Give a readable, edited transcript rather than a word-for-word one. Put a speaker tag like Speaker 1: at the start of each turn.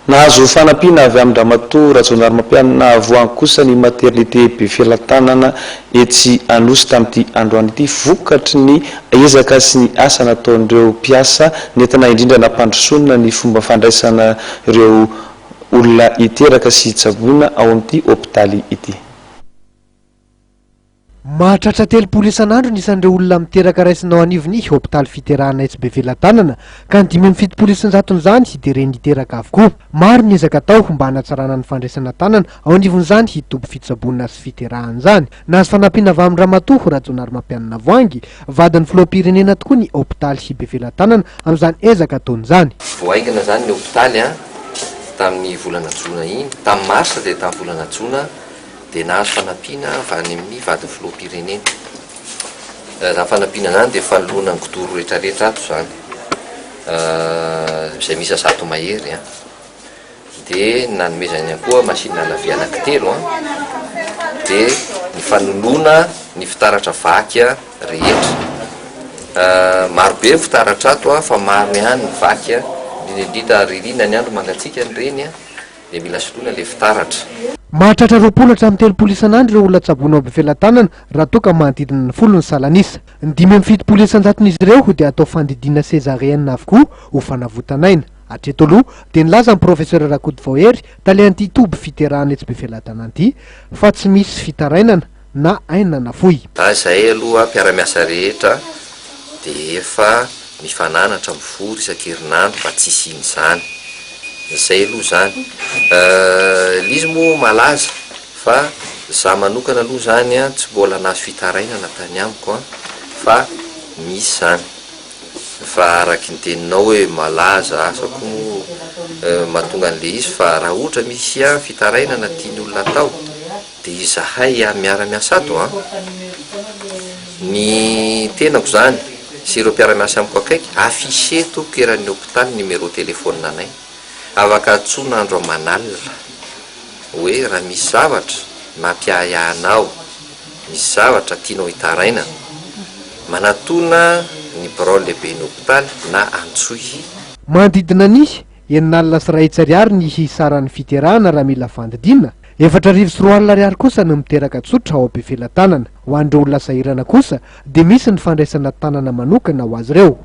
Speaker 1: Nahazo fanampiana avy amin-dRamatoa Rajaonarimampianina Voahangy kosa ny Maternité Befelatanana etsy Anosy tamin'ity androany ity vokatry ny ezaka sy ny asa nataon'ireo mpiasa nentina indrindra nampandrosoana ny fomba fandraisana ireo olona hiteraka sy hitsaboina ao amin'ity hopitaly ity.
Speaker 2: Mahatratra 30 isan'andro ny isan'ireo olona miteraka raisina ao anivon'ny hopitaly fiterahana etsy Befelatanana ka ny 75 isan-jaton'izany dia reny hiteraka avokoa. Maro ny ezaka atao mba hanatsarana ny fandraisana tanana ao anivon'izany toby fitsaboana sy fiterahana izany. Nahazo fanampiana avy amin-dRamatoa Rajaonarimampianina Voahangy, vadin'ny filoham-pirenena tokoa ny hopitaly Befelatanana amin'izany ezaka ataony izany.
Speaker 3: Voahaingana izany ny hopitaly tamin'ny volana jona iny, tamin'ny marsa dia tamin'ny volana jona dia nahazo fanampiana avy any amin'ny vadin'ny filoham-pirenena. Izany fanampiana izany dia fanoloana ny kidoro rehetrarehetra ato izany, izay miisa 100 mahery an. Dia nanomezany ihany koa machine à laver anankitelo an, dia ny fanoloana ny fitaratra vaky rehetra. Maro be ny fitaratra ato an, fa maro ihany ny vaky an, indrindra indrindra ririnina ny andro mangatsiaka ny reny an. Dia mila soloina ilay fitaratra.
Speaker 2: Mahatratra 20 hatramin'ny 30 isan'andro ireo olona tsaboina ao Befelatanana raha toa ka manodidina ny folo ny salan'isa. Ny 75 isan-jaton'izy ireo dia atao fandidiana césarienne avokoa ho fanavotana aina. Hatreto aloha dia nilaza ny Professeur Rakotovao Hery, talehan'ity toby fiterahana etsy Befelatanana ity fa tsy misy fitarainana na aina nafoy.
Speaker 3: Za izay aloha mpiara-miasa rehetra dia efa mifananatra mivory isan-kerinandro mba tsy hisian'izany. Izay aloha izany. Ilay izy moa malaza fa za manokana aloha izany an tsy mbola nahazo fitarainana tany amiko an fa misy izany. Fa araky ny teninao hoe malaza asa koa moa mahatonga an'ilay izy fa raha ohatra misy fitarainana tian'ny olona atao Dia izahay miara-miasa ato an! Ny tenako izany sy ireo mpiara-miasa amiko akaiky, afficher tompoko eran'ny hopitaly numéro téléphone anay. Afaka antsoina andro aman'alina hoe raha misy zavatra mampiahiahy anao, misy zavatra tianao hitarainana, manatona ny birao lehiben'ny hopitaly na antsoy.
Speaker 2: Manodidina ny 1500 ariary ny saran'ny fiterahana raha mila fandidiana. 2004 ariary kosa no miteraka tsotra ao Befelatanana. Ho an'ireo olona sahirana kosa dia misy ny fandraisana tanana manokana ho azy ireo.